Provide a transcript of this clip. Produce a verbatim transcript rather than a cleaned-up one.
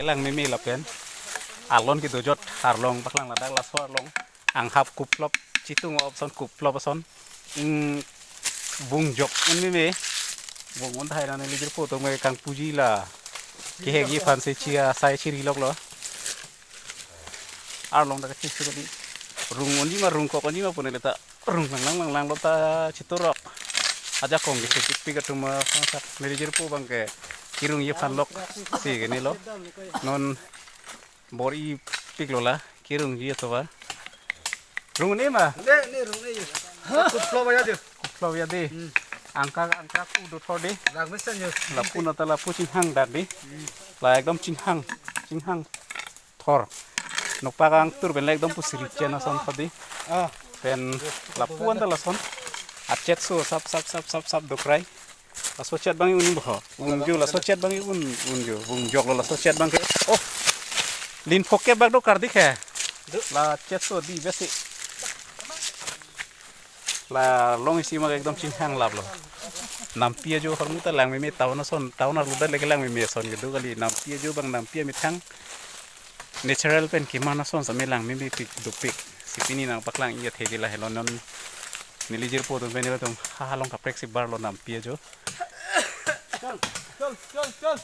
Langmeme lapen alon kedojot arlong paklang ladak laso arlong anghap kuplop chitung opson kuplop ason. Ing bung jok un meme. Bung un thai nani lijir photo me kangpuji la. Kehekji aphan si chia sai chiri loklo. Arlong dak chisu di. Rung unji ma rung kok unji ma pune leta. Rung lang lang lang lang lo ta chiturok. Ajakong ke chepik pik atum ma sangsak neli jirpo abang ke kirungji aphan lok si ke ni lo. Non bor-i piklo la kirungji atum ba. Rung ne ma? Ne, ne rung ne. Kuplop ya de. Kuplop ya de. Hmm. Angka angka ku do thor de. Langmesen yo. Lapu nata lapu chinghang dat de. Hmm. La ekdom chinghang. Chinghang. Thor. Nokpak angtur pen le ekdom pusiri chen ason thodi. Ah. Pen lapu anta lason. Achetso sap sap sap sap sap dokrai. Laso chet abang un bo. Unjo laso chet abang un unjo. Bung joklo laso chet abang ke. Oh. Lin phok ke bak do kardi ke. Do. La chetso di besi. La long isi ma ekdom chinghang laplo. Nampi ajo hormu ta langmeme town ason, town arlo da leke langmeme ason kedo kali. Nampi ajo abang nampi amethang natural pen keman ason same langmeme pik dopik. Si pini nangpaklang iya thedi la helo non neli jirpo atum pen atum ha halong kaprek si barlo nampi ajo. Chal, chal, chal, chal.